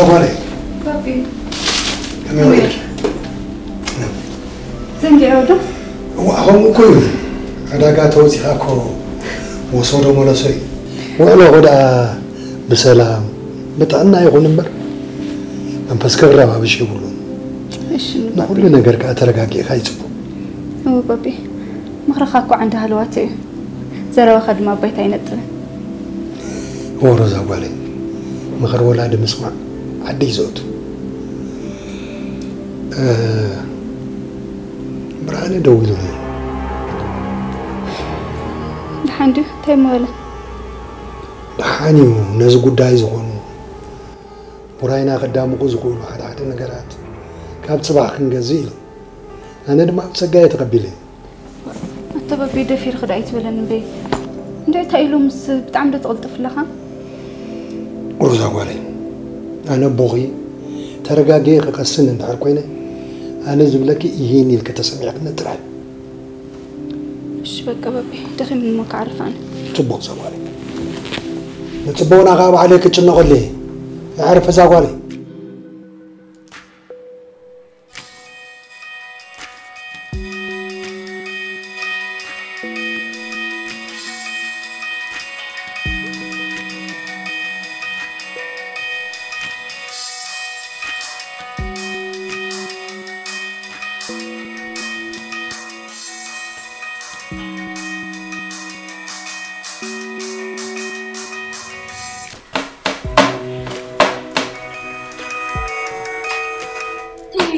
ጓለይ፣ ባቢ፣ ከመይ ውዒልኪ? ዘንጊዐ ዶ? እዋ፣ ከምኡ እኮ እዩ። ዕዳጋ ተወፂኻ እኮ ወሰዶ መለሶ እዩ። ውዕሎ እኮ ደኣ ብሰላም ብጥዕና ይኹን እምበር መንፈስካ ክረባብሽ የብሉን። እሺ፣ ንኩሉ ባቢ። ነገር ከኣ ተረጋጊእካ ይጽቡቕ። እወ ባቢ፣ ምኽርኻ እኮ ዓንዲ ሃለዋት እዩ። ዘረባኻ ድማ ኣብ ባይታ ኣይነጥብን። እወ ሮዛ ጓለይ፣ ምኽሪ ወላዲ ምስማዕ ዓዲ እዩ ዘእቱ። እ፣ ብርሃነ ደዊሉ ነይሩ። ደሓን ድዩ? እንታይ እሞ በለ? ደሓን እዩ። ነዚ ጉዳይ ዝኾኑ ውራይና ከዳምቑ ዝኽእሉ ሓደ ሓደ ነገራት ካብ ጽባሕ ክንገዝእ ኢሉ። ኣነ ድማ ብጸጋ እየ ተቐቢለ። ኣታ በቢ ደፊርኺ ዶ ኣይትበለኒ እምበይ? እንድዒ እንታይ ኢሉ ምስ ብጣዕሚ ዶ ትቕልጥፍ ኣለኻ? ሮዛ ጓለይ፣ ኣነ ኣቦኺ ተረጋጊኤ ክቐስን እንድሕር ኮይነ፣ ኣነ ዝብለኪ ይሂን ኢልኪ ተሰሚዕክኒ ጥራይ። እሺ በቃ በቢ፣ ደኺሙኒ እሞ ክዓርፍ ኣነ። ጽቡቕ እዛ ጓለይ። ንጽቡቕና ከኣ ባዕለይ ክጭነቐሉ እየ። ይዓርፍ እዛ ጓለይ።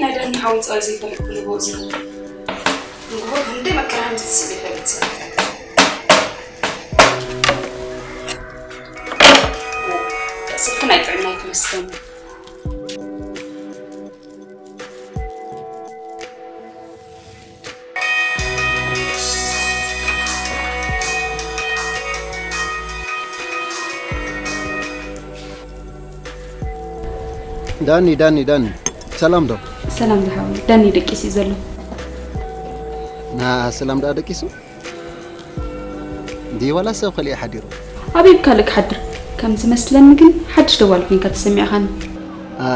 ናይ ዳኒ ሓው ጸባይ ዘይፈልጥ ብልቦ እዚ ንግሆ ክንደይ መከራ ምስ ዝስብ ይፈልጥ ሰብ። ስልክን ኣይጥዕናይ ክመስለኒ። ዳኒ፣ ዳኒ፣ ዳኒ፣ ሰላም ዶ? ሰላም ዝሓወይ፣ ዳኒ ደቂሱ እዩ ዘሎ። ና፣ ሰላም ደኣ ደቂሱ? እንዲ ዋላ ሰብ ከሊእ ሓዲሩ? ኣበይ ካልእ ክሓድር? ከም ዝመስለኒ ግን ሓድሽ ደዋል ኮይንካ ተሰሚዕኻኒ። ኣ፣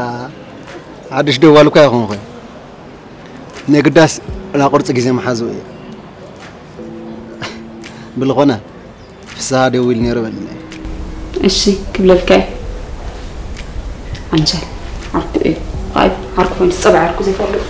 ሓድሽ ደዋል እኳ ይኹን ኾይኑ፣ ንግዳስ ላ ቁርፂ ግዜ መሓዙ እየ። ብልኾነ፣ ፍስሃ ደዊሉ ነይሩ በልኒ። እሺ፣ ክብለልካ እየ። ኣንቻል፣ ዓርኩ እዩ። ኣይ፣ ዓርኩ ኮይኑ ዝፀብዐ ዓርኩ ዘይፈልጥ።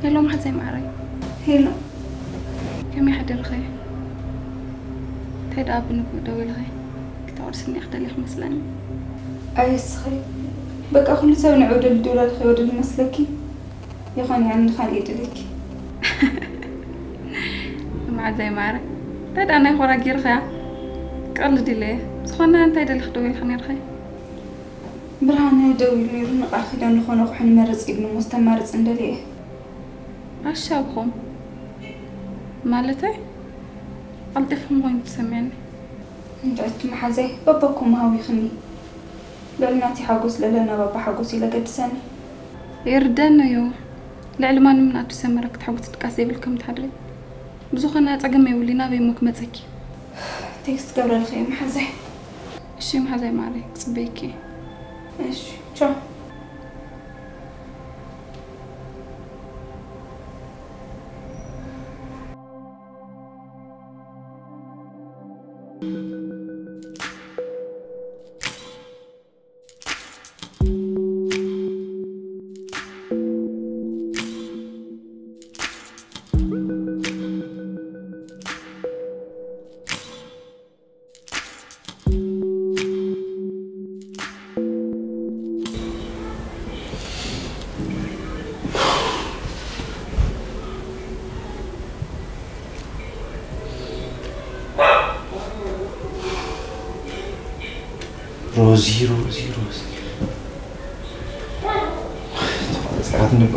ሄሎ፣ መሓዘይ ማዕረይ። ሄሎ። ከመይ ሓደርኺ? እንታይ ደኣ ብንግሆ ደዊልኺ? ክተቑርስኒ ኢኺ ደሊኺ መስለኒ። ኣይ እስኺ፣ በቃ ኩሉ ሰብ ንዑ ደልድውላ ድኺ ወደል መስለኪ? ይኾን እያ ንኻልእ ይደልየኪ። መዓዘይ ማረ? እንታይ ደኣ ናይ ኾራ ጌርኽያ? ቀልድ ኢለ እየ። ዝኾነ እንታይ ደሊኺ ደዊልኺ ነይርኺ? ብርሃነ ደዊሉ ነይሩ፣ ንቃል ኪዳን ዝኾነ ኣቑሑ ንመርጽ ኢሉኒ እሞ ዝተማርጽ እንደልየ እየ። ኣሻብኹም። ማለተይ፣ ቀልጢፍኩም ኮይኑ ተሰሚዕኒ። እንድዒ እቲ መሓዛይ በበኩም ሃዊኽኒ። ልዕሊ ናተይ ሓጎስ ልዕሊ ናይ ባባ ሓጎስ ኢለ ገድሰኒ። ይርደኒ እዩ። ልዕሊ ማንም ንኣዱ ሰመረ ክትሕጉስ ድቃስ ዘይብልኩም ትሓድሪ። ብዝኾነ ጸገም የብሉና፣ ናበይ እሞ ክመጸኪ? ቴክስት ገብረልኺ እየ መሓዛይ። እሺ መሓዛይ ማረይ፣ ክጽበየኪ እየ። እሺ፣ ቻው። ሮዚ፣ ሮዚ፣ ሮዚ። ተቋረጽ፣ ንባ።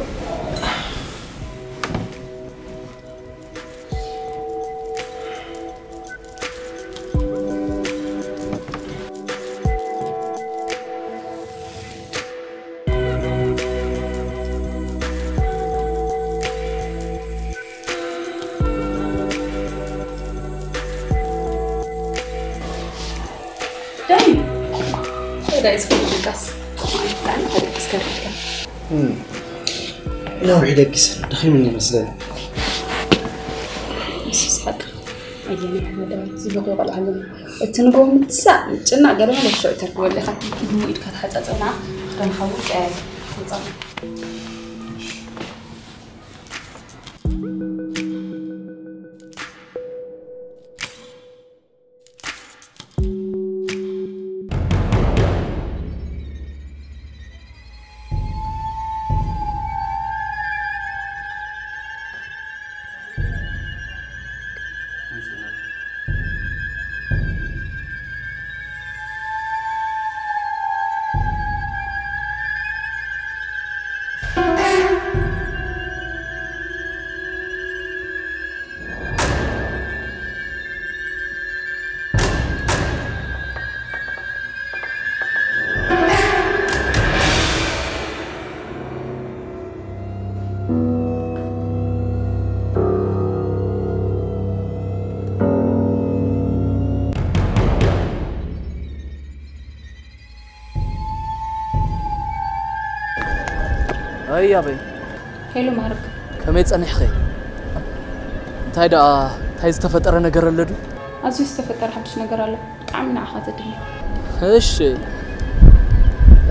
ዳኒ፣ እንታይ ደኣ እዩ ዝፈልጥ ድቃስ? ብጣዕሚ ተደቂስካ ዲኻ? እም፣ ነዊሕ ደቂሰ፣ ደኺሙኒ ይመስለኒ። ንሱስ ሓቂ። ኣየናይ ሓመድ ዝበኽዮ ቆልዓ ኣለና። እቲ ንግሆ ምትሳእ፣ ምጭናቕ ገለ መለ ሽዑ ተርክበሉ ኢኻ። ቅድሚ ኢድካ ተሓጻጸብና፣ ክዳንካ እውን ቀያይር። ተሓጻጸብ። ኣይ ኣበይ? ሄሎ ማርክ። ከመይ ጸኒሕኺ? እንታይ ደኣ፣ እንታይ ዝተፈጠረ ነገር ኣሎ ድዩ? ኣዝዩ ዝተፈጠረ ሓድሽ ነገር ኣሎ። ብጣዕሚ ንዓኻ ዘድሊ። እሺ።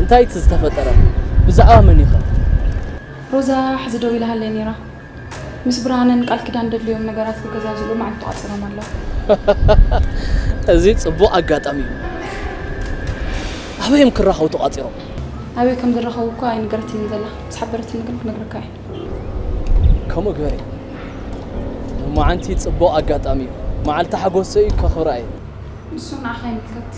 እንታይ እቲ ዝተፈጠረ? ብዛዕባ መን ኢኻ? ሮዛ ሕዚ ደው ኢላሃለይ ነይራ። ምስ ብርሃነን ቃል ኪዳን ደድልዮም ነገራት ክገዛዝሉ መዓልቲ ተቋጺሮም ኣለዉ። እዚ ጽቡቕ ኣጋጣሚ እዩ። ኣበይ እዮም ክራኸቡ ተቋጺሮም? ኣበይ ከም ዝራኸቡ እኳ ኣይነገረትንን ዘላ። ምስ ሓበረትኒ ግን ክነግረካ እየ። ከምኡ ግበሪ። ሎማዓንቲ ጽቡቕ ኣጋጣሚ እዩ። መዓልቲ ሓጎሰይ እዩ፣ ከኽብራ እየ። ንሱ ንዓኻ ይምልከት።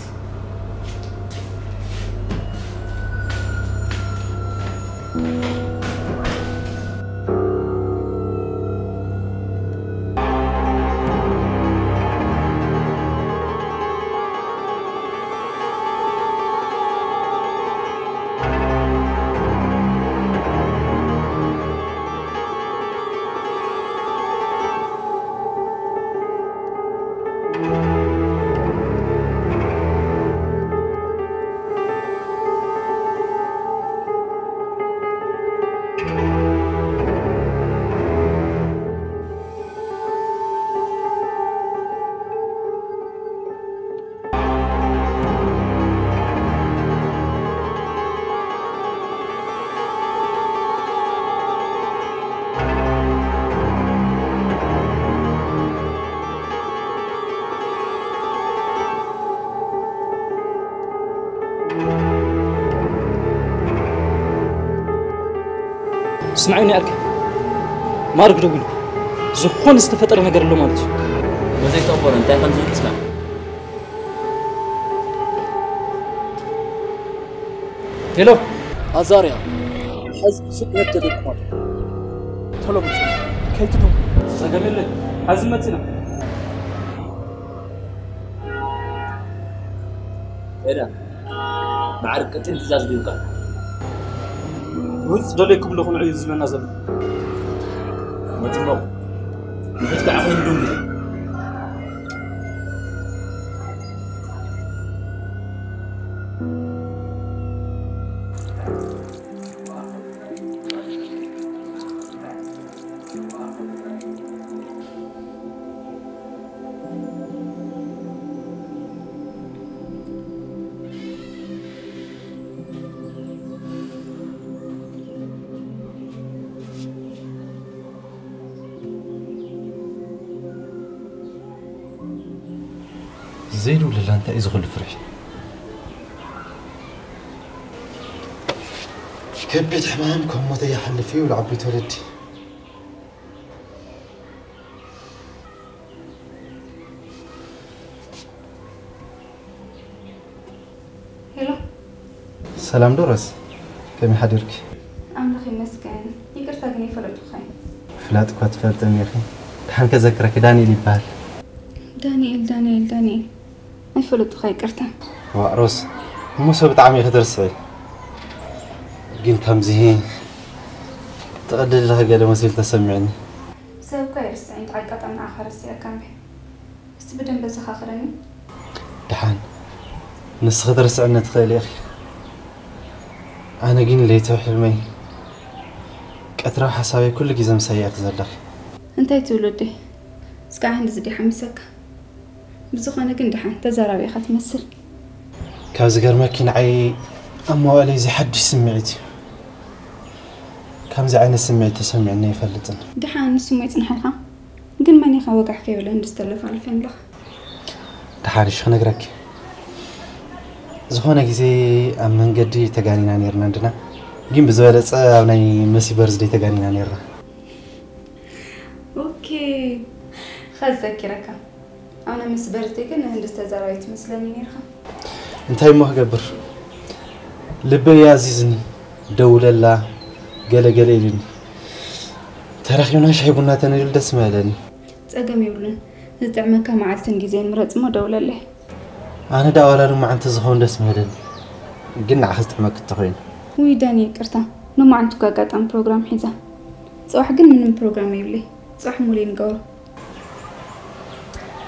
ስምዓይኒ ኣልክ፣ ማርክ ደዊሉ። ዝኾነ ዝተፈጠረ ነገር ኣሎ ማለት እዩ። በዘይ ተቆረ እንታይ ከም ዝብል ስማዕ። ሄሎ ኣዛርያ፣ ሕዚ ብፍጥነት ተደቁማት። ቶሎ ምጽእ፣ ከይትዱ። ጸገም የለን፣ ሕዚ መጺና። ሄዳ፣ ማዕርግ ቀጢን ትእዛዝ ዲብካ? ውጽ ደለይ ክብሎ ክንዑ እዩ ዝብለና ዘሎ። መጽምቕ። ብፍትካ ዓቕሊ ድንጉ። ዘይድውለላ እንታይ እዩ ዝኽሉ ፍርሒ? ከቢድ ሕማም ካብ ሞት ይሓልፍ እዩ፣ ለዓበይቲ ወለዲ። ሄሎ። ሰላም ዶረስ፣ ከመይ ሓዲርኪ? ኣምላኽ ይመስገን። ይቅርታ ግን ኣይፈለጥኩኻይ። ፍላጥ እኳ ትፈልጥኒ ኢኺ። ድሓን ከዘክረኪ፣ ዳንኤል ይበሃል። ዳንኤል፣ ዳንኤል፣ ዳንኤል። ኣይፈለጥኩኻ፣ ይቅርታ። ዋእ ሮስ፣ እሞ ሰብ ብጣዕሚ ኢኺ ትርስዒ። ግን ከምዚ ትቕልል ኣለኺ ገለ መሲሉ ተሰሚዕኒ። ሰብ እኳ ኣይርስዕን፣ እንተ ኣጋጣሚ ንዓኻ ረሲዐካ እምበር። እስቲ ብደንበ ዘኻኽረኒ። ደሓን፣ ንስኺ ትርስዕኒ ትኽእሊ ኢኺ። ኣነ ግን ለይታዊ ሕልመይ፣ ቀትራዊ ሓሳበይ ኩሉ ግዜ ምሳይ ኢኺ ዘለኺ። እንታይ ትብል ወደይ? እስካዕ ክንድዚ ድየ ሓሚሰካ? ብዝኾነ ግን ደሓን ተዛራቢ ኢኻ ትመስል። ካብ ዝገርመኪ ንዓይ ኣብ መዋእለይ እዚ ሓድሽ ስምዒት እዩ። ከምዚ ዓይነት ስምዒት ተሰሚዑኒ ኣይፈልጥን። ደሓን ንሱ እሞ ይጽንሓልካ። ግን መን ኢኻ ወጋሕ ከይበለ እንድስ ተለፋልፈ ንብለኻ? ደሓን እሺ ክነግረኪ። ዝኾነ ግዜ ኣብ መንገዲ ተጋኒና ነይርና እንድና። ግን ብዝበለጸ ኣብ ናይ መሲ በርዝደይ ተጋኒና ነይርና። ኦኬ። ኸዚ ዘኪረካ። ኣነ ምስ በርዝደይ ግን ህንድስ ተዛራቢ ትመስለኒ ነይርካ። እንታይ እሞ ክገብር? ልበይ ኣዚዝኒ። ደውለላ፣ ገለ ገለ ኢሉኒ። ተራኺብና ሻሂ ቡና ተነይሉ ደስ ምበለኒ። ጸገም የብሉን። ዝጥዕመካ መዓልትን ግዜን ምረጽ እሞ ደውለለይ። ኣነ ደኣ ዋላ ሎማዓንቲ ዝኸውን ደስ ምበለኒ። ግን ንዓኺ ዝጥዕመኪ እንተኾይኑ። ውይ ዳኒ ይቅርታ። ሎማዓንቲ እኮ ኣጋጣሚ ፕሮግራም ሒዛ። ጽባሕ ግን ምንም ፕሮግራም የብለይ። ጽባሕ ሙሉእ ንገብሮ።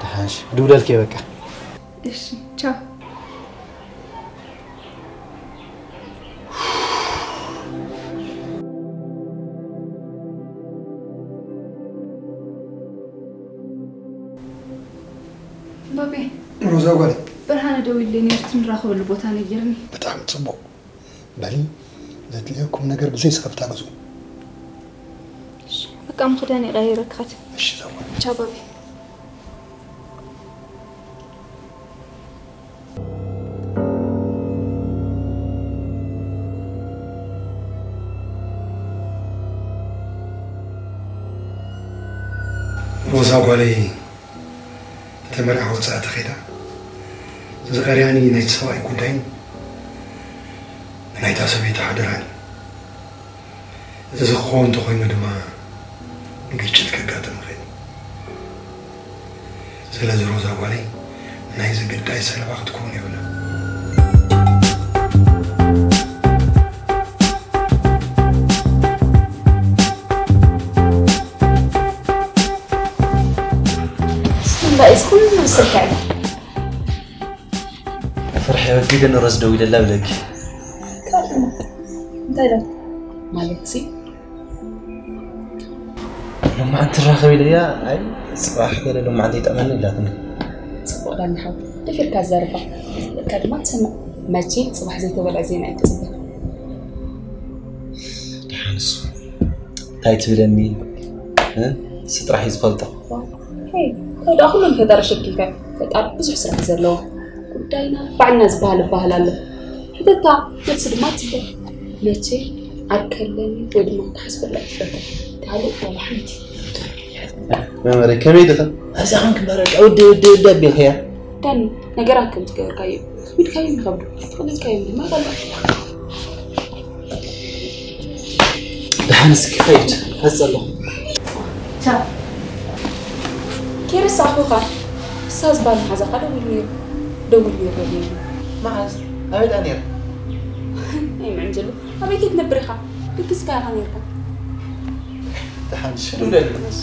ደሓን እሺ፣ ክድውለልኪ እየ በቃ። እሺ፣ ቻው። ባቢ። ሮዛ ጓለይ። ብርሃነ ደዊሉለይ ነይሩ፣ እቲ ንራኸበሉ ቦታ ነጊርኒ። ብጣዕሚ ጽቡቕ። በሊ፣ ዘድልየኩም ነገር ብዘይ ስኽፍታ ግዙ። እሺ፣ በቃ፣ እሞ ክዳን ይቐይረ ክኸድ። እሺ፣ ዘዋ። ቻው፣ ባቢ። ሮዛ ጓለይ፣ ተመርዓ ወጻኢ ተኸይዳ፣ ዝቐርያኒ ናይቲ ሰብኣይ ጉዳይን ናይታ ሰበይቲ ሓደራን። እዚ ክኸውን እንተኾይኑ ድማ ግጭት ከጋጥም ይኽእል። ስለዚ ሮዛ ጓለይ፣ ናይዚ ግዳይ ሰለባ ክትከውን የብላን። እምበይ፣ እዚ ኩሉ ስልኪ ዕዳ። ፍርሒ ወጊደ ንሮዝ ደዊለላ ብለኪ። እንታይ ኢላ? ማለትሲ? ሎማዓንቲ ንራኸብ ኢለያ፣ ኣይ፣ ጽባሕ ገለ ሎማዓንቲ ይጠቕመኒ ኢላትኒ። ጽቡቕ ዳኒ ሓው፣ ደፊርካ ዘርባ። ልካ ድማ ትሰምዕ። መቼ ጽባሕ ዘይተበልዐ ዜና ኣይትጽበ። ደሓን እሱ እንታይ ትብለኒ? እ? እሱ ጥራሕ እዩ ዝፈልጦ። ሄይ፣ እንታይ ደኣ ኩሉ ንፈጣሪ ሸኪልካ? ፈጣሪ ብዙሕ ስራሕ እዩ ዘለዎ። ጉዳይና ባዕልና ዝበሃል ይበሃል ኣሎ። ሕተታ፣ መልሲ ድማ ትህበ። መቼ ዓርከለኒ ወይ ድማ ክሓስበላ ይፈተ። ካልእ ዋላ ሓንቲ። መመረ፣ ከመይ ድኻ? ኣብዚኣ ኸም ክምበረካ፣ ወዲ፣ ወዲ፣ ወዲ ኣቢልካያ። ዳኒ፣ ነገራት ከም ትገበርካዮ፣ ከቢድካዮም ይኸብዱ፣ ተቐሊልካዮም ድማ ይቐልል። ደሓን እስኪ ኸይድ፣ ሐዚ ኣለኹ። ቻው። ከይረሳዕኩኻ፣ እሳ ዝበሃል መሓዛኻ ደዊሉ ነይሩ። ደዊሉ ነይሩ ደዊሉ። መሓዝ? ኣበይ ደኣ ነይሩ? ኣይ ምዕንጅሉ፣ ኣበይ ከይትነብር ኢኻ? ድግስካ ኢኻ ነይርካ። ደሓን ሽሉ ለልመስ።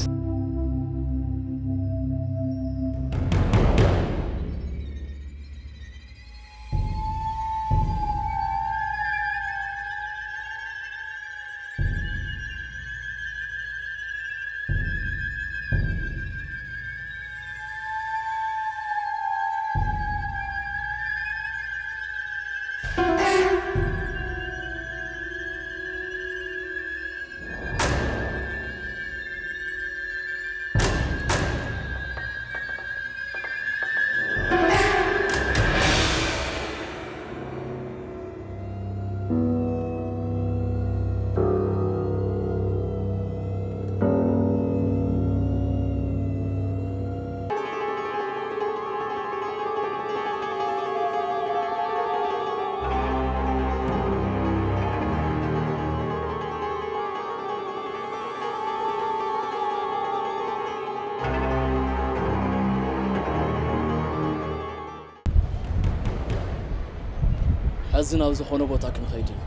ሕዚ ናብ ዝኾነ ቦታ ክንኸይድ ኢና።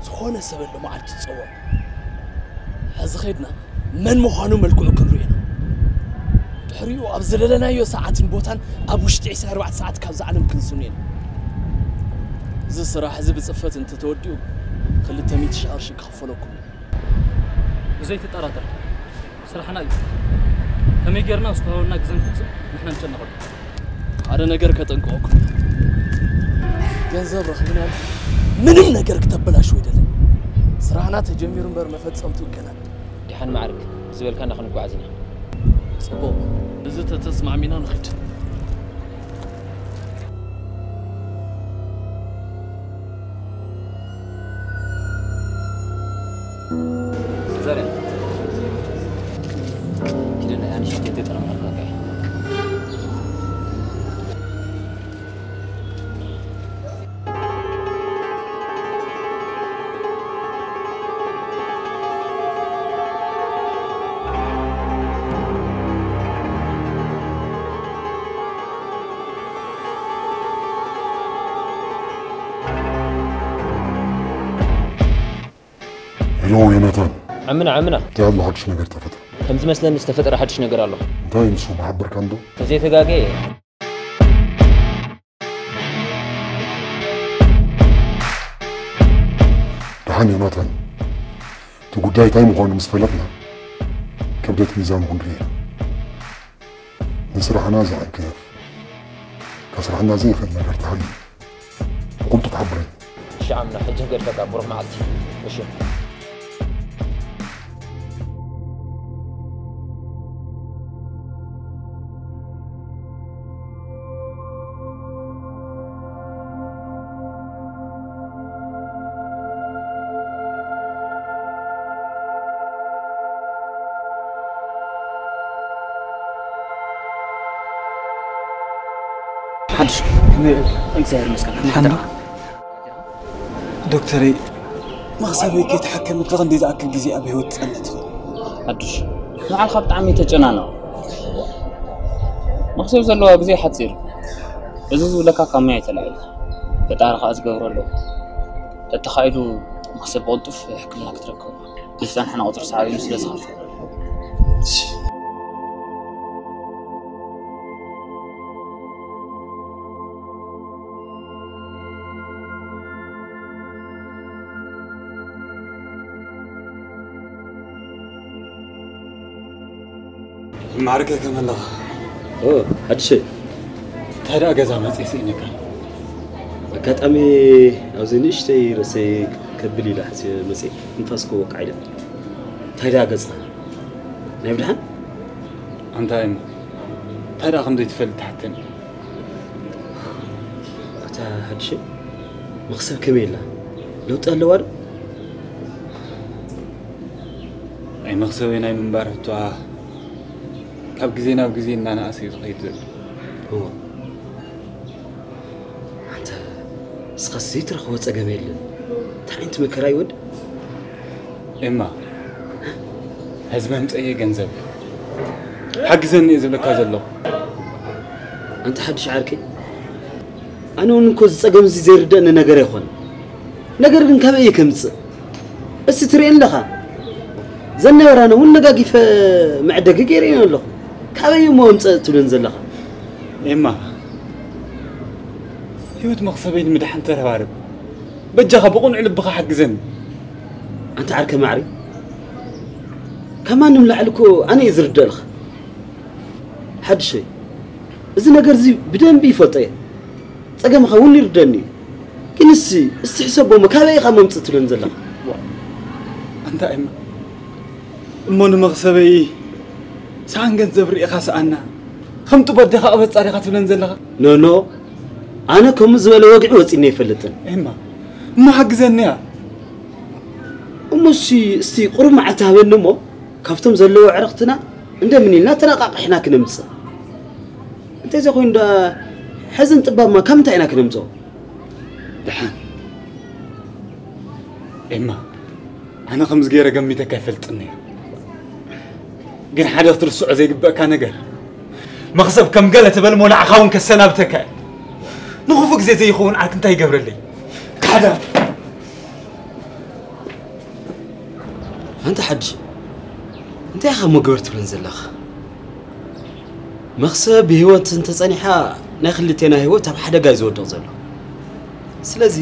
ዝኾነ ሰብ ኣሎ መዓልቲ ዝጸውዖ። ሕዚ ኸይድና መን ምዃኑ መልክዑ ክንርኢ ኢና። ድሕሪኡ ኣብ ዝደለናዮ ሰዓትን ቦታን ኣብ ውሽጢ ዕስራን ኣርባዕተን ሰዓት ካብዛ ዓለም ክንስኑ ኢና። እዚ ስራሕ እዚ ብጽፈት እንተተወዲኡ ክልተ ሚእቲ ሺሕ ቅርሺ ክኽፈለኩም እዩ። ብዘይትጠራጠር ስራሕና እዩ። ከመይ ጌርና ዝተዋሃበና ግዜ ንፍጽም ንሕና ንጨነቐሉ። ሓደ ነገር ከጠንቅቐኩም። ገንዘብ ረኽብና ምንም ነገር ክተበላሽው ኣይደልን። ስራሕና ተጀሚሩ እምበር መፈጸምትኡ ገና። ደሓን ማዕርግ ዝበልካና ክንጓዓዝ ኢና። ጽቡቕ፣ እዚ ተተስማዕሚና ንኽድ። ዘርያ ኪደና ያንሽ ቴቴ ጠረም ነርጋጋ ሄሎ ዮናታን። ዓምና ዓምና። እንታይ ኣሎ ሓድሽ ነገር ተፈጥረ? ከም ዝመስለኒ ዝተፈጠረ ሓድሽ ነገር ኣሎ። እንታይ ንሱ መሓበርካ እንዶ? ተዘይተጋገየ። ደሓን ዮናታን፣ እቲ ጉዳይ እንታይ ምዃኑ ምስ ፈለጥና ክብደት ሚዛኑ ክንርኢ ኢና። ንስራሕና ዘዕግብ፣ ከስርሐና ዘይኽእል ነገር ተሃልዩ ብቕልጡፍ ሓብረኒ። እሺ ዓምና፣ ሕጂ ክገድፈካ፣ ብሩኽ መዓልቲ። እሺ። ሓድሽ እግዚኣብሔር ይመስገን። ሓንዶ ዶክተረይ፣ መኽሰበይ ከይተሓከመት ክንደይ ዝኣክል ግዜ ኣብ ህይወት ትጸንሕ ትኽእል? ሓድሽ፣ ንባዕልኻ ብጣዕሚ ተጨናነቕ። መኽሰብ ዘለዋ ግዜ ሓጺር። እዚ ዝብለካ ካብ ማይ ኣይተላዕል። ፈጣሪ ከኣ ዝገብሮ ኣለዎ። ተተኻኢሉ መኽሰብ ብቕልጡፍ ሕክምና ክትረክብ። ዝጸንሐና ቁጽሪ ሰዓብን ስለ ዝኸፍእ። ማዕርከ ከመለኻ ኦ ሓድሸይ እንታይ ደኣ ገዛ መፅእ ስኢነካ ኣጋጣሚ ኣብዚ ንእሽተይ ርእሰይ ከብል ኢለ ሓሲበ መፅእ ንፋስ ክወቅዓ ኢለ እንታይ ደኣ ገፅኻ ናይ ብድሓን ኣንታ እሞ እንታይ ደኣ ከም ዘይትፈልጥ ትሓተኒ ኣታ ሓድሸይ መኽሰብ ከመይ ኣላ ለውጢ ኣለዋ ዶ ናይ መኽሰበይ ናይ ምንባር ሕቶኣ ካብ ግዜ ናብ ግዜ እናነኣሰ እዩ ዝኸይድ ዘሎ እዎ ኣንተ እስኻስ ዘይትረኽቦ ጸገም የለን እንታይ ዓይነት መከራ ይወድ ኤማ ሕዚ መምፀየ ገንዘብ ሓግዘኒ እየ ዝብለካ ዘለኹ ኣንተ ሓድሽ ዓርከይ ኣነ እውን እኮ እዚ ጸገም እዚ ዘይርደእኒ ነገር ኣይኮነ ነገር ግን ካበይ እየ ከምጽእ እስቲ ትርእየኒ ኣለኻ ዘነበራን እውን ነጋጊፈ መዕደጊ ገይረን ኣለኹ። ካበይ እሞ ኣምፀእ ትብለን ዘለኻ? ኤማ፣ ህይወት መኽሰበይ ንምድሓን ተረባረብ። በጃኻ ብቕኑዕ ልብኻ ሓግዘኒ። ኣንታ ዓርከ ማዕሪ፣ ካብ ማንም ላዕሊ እኮ ኣነ እየ ዝርደልኻ። ሓድሸይ፣ እዚ ነገር እዚ ብደንቢ ይፈልጦ እየ። ጸገምኻ እውን ይርደኒ እዩ። ግን እስቲ፣ እስቲ ሕሰቦ እሞ ካበይ ኢኻ መምጽእ ትብለን ዘለኻ? ዋ፣ ኣንታ ኤማ፣ እሞ ንመኽሰበይ ሰኣን ገንዘብ ርኢኻ ሰኣና፣ ከም ጥቦ ኣዴኻ ቀበጻ ዲኻ ትብለን ዘለኻ? ኖ፣ ኖ፣ ኣነ ከምኡ ዝበለ ወግዒ ወጺእኒ ኣይፈልጥን። ኤማ፣ እሞ ሓግዘኒ እያ። እሞ እሺ፣ እስቲ ቁሩብ መዓልቲ ሃበኒ እሞ፣ ካብቶም ዘለዉ ኣዕርኽትና እንደምን ኢልና ተነቓቒሕና ክነምጽእ። እንተዘይኮይኑ ደኣ፣ ሕዝን ጥባብማ ካብ ምንታይ ኢና ክነምጽኦ? ደሓን። ኤማ፣ ኣነ ከምዚ ገይረ ገሚተካ ኣይፈልጥን እየ። ግን ሓደ ክትርስዖ ዘይግበእካ ነገር፣ መኽሰብ ከም ገለ ትበል እሞ ንዓኻ እውን ከሰናብተካ እየ። ንኽፉእ ግዜ ዘይኸውን ዓርኪ እንታይ ይገብረለይ? ካሕዳ! ኣንታ ሓድሽ፣ እንታይ ኢኻ እሞ ግበር ትብለን ዘለኻ? መኽሰብ ብህይወት እንተጸኒሓ፣ ናይ ክልቴና ህይወት ኣብ ሓደጋ እዩ ዝወድቕ ዘሎ። ስለዚ፣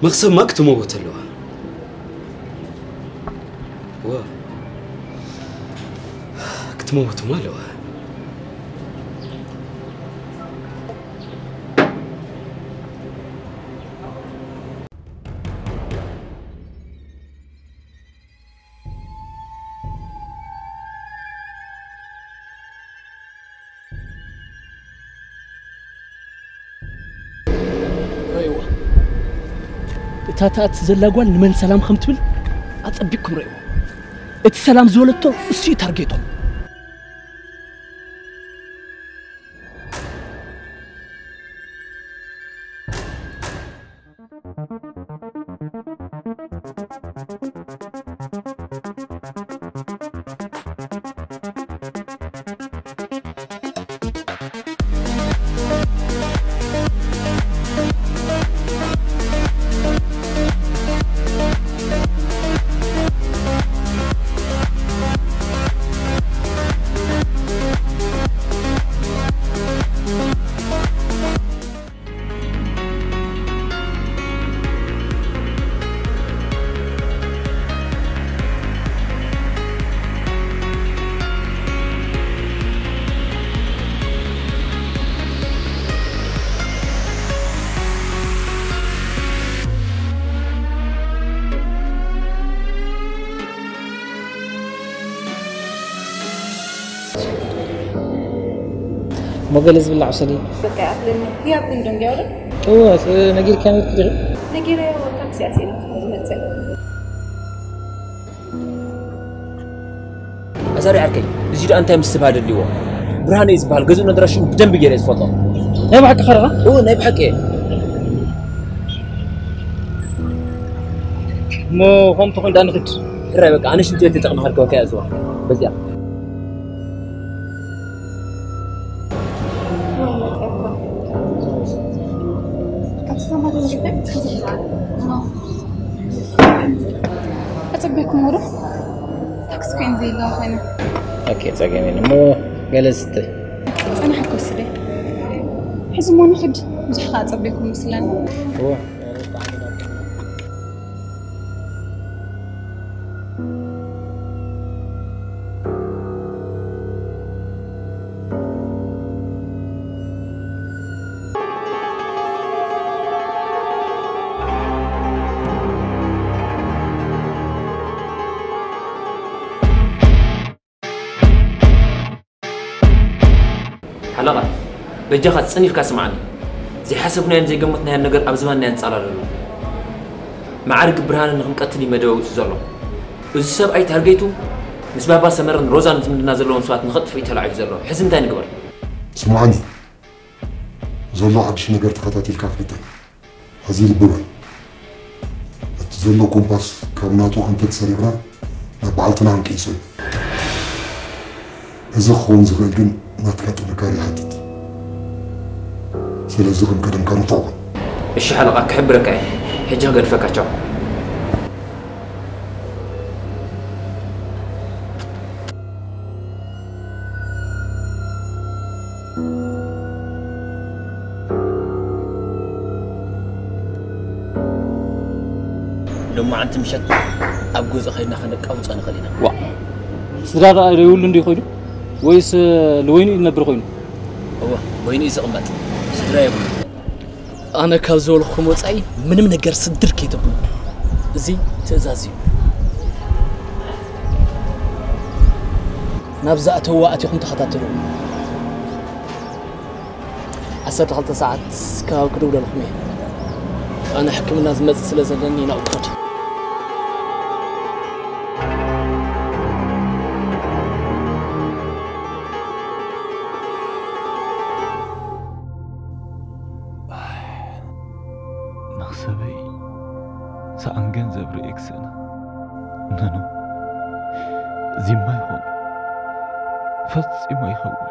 መኽሰብማ ክትመውት ኣለዋ። ዋ፣ ክትመውትማ ኣለዋ። ረእይዋ። እታ ትኣቲ ዘላ ጓል ንመን ሰላም ከም ትብል ኣጸቢቕኩም ረእይዋ። እቲ ሰላም ዝበለቶ እሱ እዩ ታርጌቶም። እሞ ገለ ዝብላዕ ውሰዲ። በቃ ይኣክለኒ። ህያብ ግን ደንጊያ ዶ? እወ፣ ስ-፣ ነጊርካ ነይርኪ ዲኺ? ነጊረዮ፣ ታክሲ ኣስኢነ ዝመጽእ። ኣዛሪ ዓርከይ፣ እዚ ደኣ እንታይ ምስትብሃል ኣድልይዎ? ብርሃነ እዩ ዝበሃል፣ ገዝኡን ኣድራሽኡን ብደንቢ ገይረ እየ ዝፈልጦ። ናይ ብሓቂ ኸ ደኣ? እወ፣ ናይ ብሓቂ እየ። እሞ ከምኡ ተኾይኑ ደኣ ንኽድ። ሕራይ በቃ፣ ኣነ ሽንቲ ቤት ተጠቕመ ከልከወካ እያ ዝዋ። በዚኣ። ኣጸበይኩሞ ዶ? ታክሲ ኮይን ዘይለዋ ኮይነ። ኦኬ፣ ጸገም የለን። እሞ ገለ ዝስተ? ጸናሕኩ ወስደ። ሕዚ እሞ ንኽድ፣ ብዙሕ ከኣ ኣጸበይኩም መስለኒ። እወ። ሓለቓ፣ በጃኻ ጽን ኢልካ ስምዓኒ። ዘይሓሰብናዮን ዘይገመትናዮን ነገር ኣብ ዝባንና የንጻላል ኣሎ። መዓርግ ብርሃነ ንኽንቀትል እዩ መደብ ኣውጺኡ ዘሎ። እዚ ሰብኣይ ታርጌቱ ምስ ባባ ሰመረን ሮዛን ዝምድና ዘለዎም ሰባት ንኸጥፍእ እዩ ተላዒሉ ዘሎ። ሕዚ እንታይ ንግበር? ስምዓኒ፣ ዘሎ ሓድሽ ነገር ተኸታቲልካ ፍልጠይ። ሕዚ ልቢ በል። እቲ ዘሎ ኮምፓስ ካብ ናቱ ኣንፈት ሰሪቕና ናብ በዓልትና ክንቅይሶ እዩ። እዚ ክኸውን ዝኽእል ግን ናትካ ጥንካረ ይሓትት። ስለዚ ከም ቀደምካ ንፉዕ ኩን። እሺ ሓለቓ፣ ክሕብረካ እየ። ሕጂ ክገድፈካ፣ ቻው። ሎማዓንቲ ምሸት ኣብ ገዝኡ ከይድና ከነቃውጾ ንኽእል ኢና። ዋ፣ ስድራ ደኣ ዘይብሉ እንድዩ ኸይዱ? ወይስ፣ እ፣ ልወይኑ እዩ ዝነብር ኾይኑ? እወ፣ በይኑ እዩ ዝቕመጥ። ስድራ የብሉ። ኣነ ካብ ዝበልኹም ወጻኢ ምንም ነገር ስድር ከይተብሉ። እዚ ትእዛዝ እዩ። ናብ ዝኣተውዎ ኣቲኹም ተኸታተሉ። ዓሰርተ ክልተ ሰዓት ከባቢ ክድውለልኩም እየ። ኣነ ሕክምና ዝመጽእ ስለ ዘለኒ ናብኡ ክኸድ። መኽሰበይ ሰኣን ገንዘብ ርእየ ክስእና። ኖኖ፣ እዚማ ይኹን። ፈጺሙ ኣይኸውን።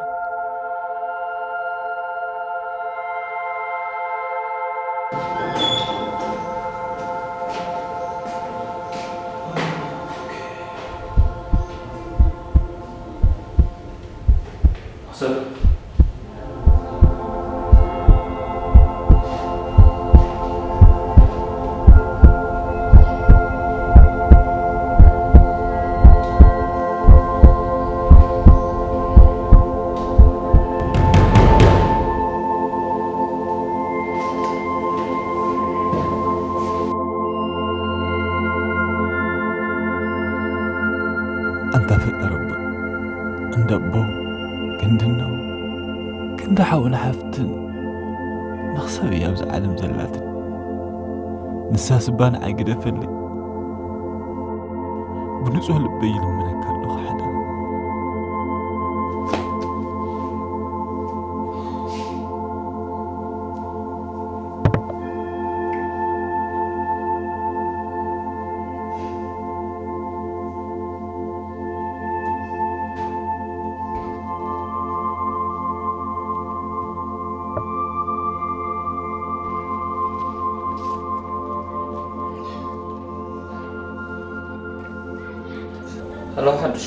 ኣንታ ፈጣሪ ኣቦ፣ እንዳ ኣቦ፣ ክንዲ እኖ፣ ክንዲ ሓውን ሓፍትን መኽሰብ እያ ኣብዚ ዓለም ዘላትን። ንሳ ስባ ንዓይ ግደፈለይ። ብንጹህ ልበይ ይልምነካ ኣለኹ ሓደራ። ሄሎ ሓዱሽ።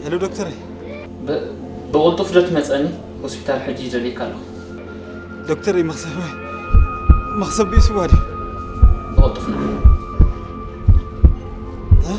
ሄሎ ዶክተር። ብ-፣ ብቕልጡፍ ዶ ትመጸኒ? ሆስፒታል ሕጂ ይደልየካ ኣለኹ። ዶክተር፣ መኽሰብ፣ መኽሰብ ቢስዋ ድዩ? ብቕልጡፍ ና። እ?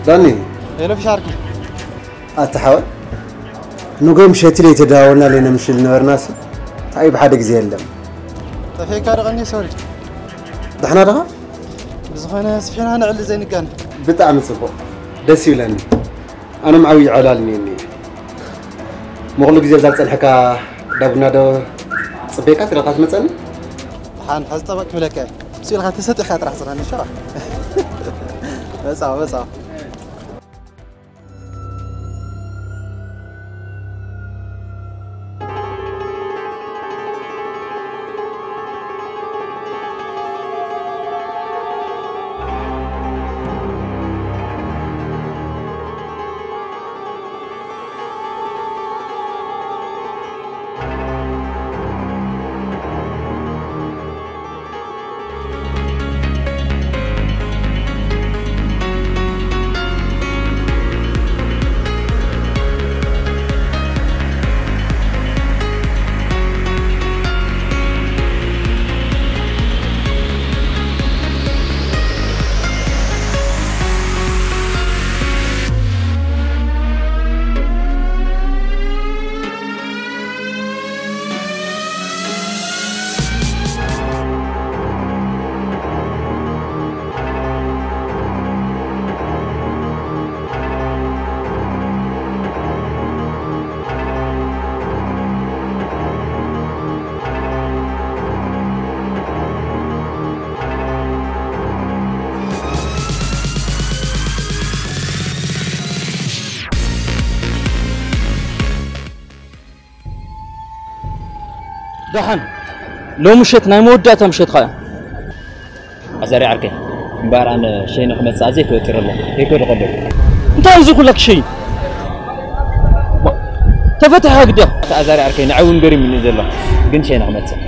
ዳኒ። ሄሎ ፊሻርኪ። ኣታ ሓወይ፣ ንጎ ምሸት ለይተደዋወልና ለይነ ምሽል ነበርናስ፣ እንታይ ብሓደ ግዜ የለም። ጠፊእካ ዶ ቀኒ ሶሪ። ደሕና ደኻ? ብዝኾነ ስፊና ንዕሊ ዘይንጋን። ብጣዕሚ ጽቡቕ። ደስ ይብለኒ። ኣነ ምዓብዪ ዕላል እኒአኒ። መቕሉ ግዜ ብዛ ዝጸንሐካ ዳቡና ዶ ጽበየካ ትደልካ ትመጸኒ? ደሓን፣ ሕዚ ጠበቕ ክብለካ እየ። ስኢልካ ተሰጢኻ ጥራሕ ጽናኒ፣ ሻ። መጻ፣ መጻ። ደሓን፣ ሎም ምሸት ናይ መወዳእታ ምሸትኻ እያ። ኣዛሪ ዓርከይ፣ እምበኣር ኣነ ሸይነ ክመጽእ ኣዝየ ተወጢረ ኣለኹ። ከይከዱ ከለዉ። እንታይ እዚ ኩላ ክሸይን? ተፈትሐ ግዲያ። ኣዛሪ ዓርከይ፣ ንዓይ እውን ገሪሙኒ ዘሎ፣ ግን ሸይነ ክመጽእ።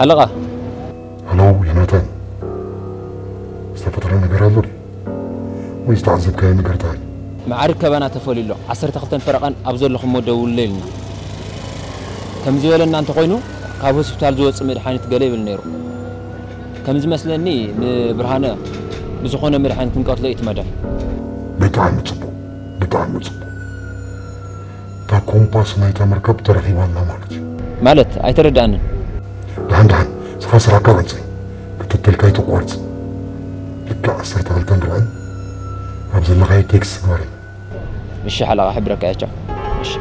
ኣለቓ። ሃሎ ዮናታን፣ ዝተፈጠረ ነገር ኣሎ ድዩ? ወይ ዝተዓዘብካዮ ነገር ተሃል? መዓርግ ካባና ተፈልዩ ኣሎ። ዓሰርተ ክልተን ፈረቓን ኣብ ዘለኹሞ ደውሉለይ ኢሉና። ከም ዝበለና እንተኾይኑ፣ ካብ ሆስፒታል ዝወጽእ መድሓኒት ገለ ይብል ነይሩ። ከም ዝመስለኒ ንብርሃነ ብዝኾነ መድሓኒት ክንቀትሎ እዩ እቲ መደብ። ብጣዕሚ ጽቡቕ፣ ብጣዕሚ ጽቡቕ። እታ ኮምፓስ ናይታ መርከብ ተረኺባ ኣላ ማለት እዩ። ማለት ኣይተረድኣንን። ደሓን ደሓን፣ ንስኻ ስራሕካ ቀጽል። ክትትልካ ኣይተቋርጽ። ልክዕ ዓሰርተ ክልተን ርብዕን ኣብ ዘለኻዮ ቴክስት ግበረኒ። እሺ ሓለቓ፣ ክሕብረካ እየ። ቻው። እሺ።